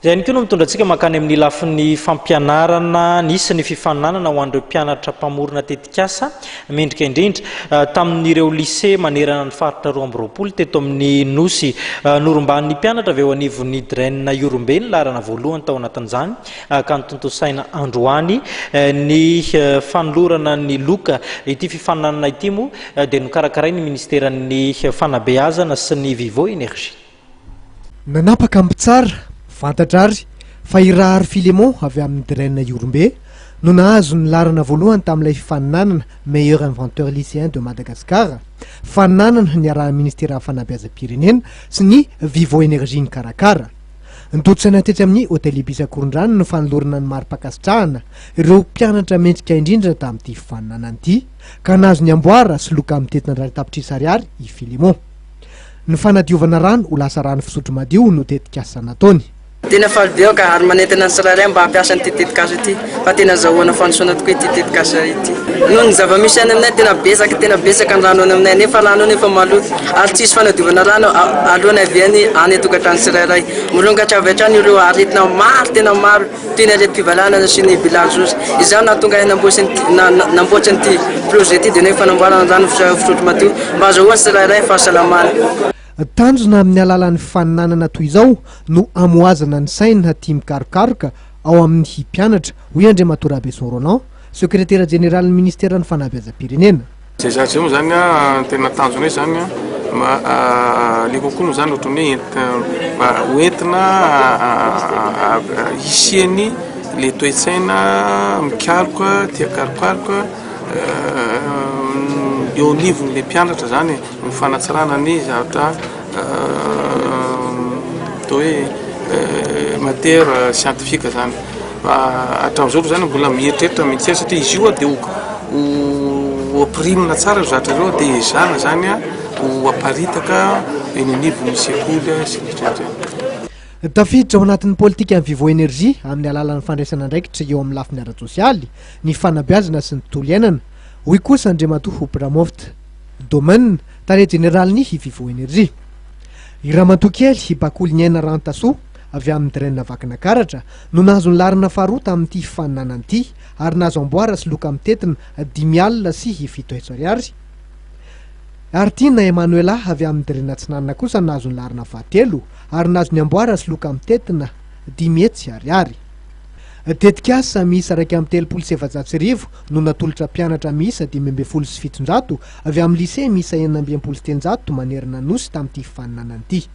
Izay ihany koa no mitondra antsika mankany amin'ny lafiny fampianarana. Nisy ny fifaninanana ho an'ireo mpianatra mpamorona tetikasa mendrika indrindra tamin'ireo lycée manerana ny faritra 22 teto amin'ny Nosy. Norombahan'ny mpianatra avy eo anivon'ny DREN Ihorombe ny laharana voalohany tao anatin'izany ka notontosaina androany ny fanolorana ny loka. Ity fifaninanana ity moa dia nokarakarain'ny Ministeran'ny Fanabeazana sy ny Vivo Energie. Nanapaka ny mpitsara, fantatra àry fa i Rahary Philémon avy amin'ny DREN Ihorombe no nahazo ny laharana voalohany tamin'ilay fifaninanana Meilleur Inventeur Lycéen de Madagascar, faninanana niarahan'ny Ministeran'ny Fanabeazam-pirenena sy ny Vivo Energie nikarakara. Notontosaina tetsy amin'ny Hotel Ibis Ankorondrano ny fanolorana ny mari-pankasitrahana ireo mpianatra mendrika indrindra tamin'ity fifaninanana ity, ka nahazo ny amboara sy loka mitentina iray tapitrisa ariary i Philémon. Ny fanadiovana rano ho lasa rano fisotro madio no tetikasa nataony. Tena faly be aho ka ary manentana ny tsirairay mba hampiasa an'ity tetikasa ity fa tena azahoana fandrosoana tokoa ity tetikasa ity. Noho ny zava-misy any aminay tena betsaka tena betsaka ny rano any aminay nefa rano io nefa maloto ary tsisy fanadiovana rano alohan'ny avy any any an-tokantrano tsirairay. Mirongatra avy hatrany ireo aretina maro tena maro toy ny aretim-pivalanana sy ny bilharziose. Izany no nahatonga ahy namboatra an'ity projet ity dia ny hoe fanamboarana rano fisotro madio mba azahoan'ny tsirairay fahasalamana. Tanjona amin'ny alalan'ny fifaninanana toy izao no hamohazana ny saina tia mikarokaroka ao amin'ny mpianatra, hoy Andriamatoa Rabeson Roland, sekretera jeneralin'ny minisiteran'ny fanabeazam-pirenena. Izay zavatra izay moa izany an, ny tena tanjona izany an, mba le kokoa moa izany ohatran'ny hoe entina mba ho entina hisian'ny le toe-tsaina mikaroka, tia karokaroka eo anivon'le mpianatra izany e, ny fanatsarana ny zavatra atao hoe matière scientifique izany. Fa hatramin'izao aloha izany mbola mieritreritra miantsera satria izy io dia ho ampirimina tsara ireo zavatra ireo dia ezahana izany ho aparitaka eny anivon'ny sekoly sy ny ohatran'izany. Tafiditra ao anatin'ny politikan'ny Vivo Energie amin'ny alalan'ny fandraisana andraikitra eo amin'ny lafiny ara-tsosialy, ny fanabeazana sy ny tontolo iainana, hoy kosa Andriamatoa Pramoft Domen, tale jeneralin'ny Vivo Energie. I Ramatoa kely Bakoliniaina Rantasoa avy amin'ny Dren Vakinakaratra no nahazo ny laharana faharoa tamin'ity fifaninanana ity ary nahazo amboara sy loka mitentina 7 500 ariary. Ary Tiana Emmanuela avy amin'ny Dren Atsinanana kosa nahazo ny laharana fahatelo ary nahazo ny amboara sy loka mitentina 500 ariary. Tetikasa miisa 1431 no natolotra mpianatra miisa 715 avy amin'ny lycée miisa 366 manerana ny Nosy tamin'ity fifaninanana ity.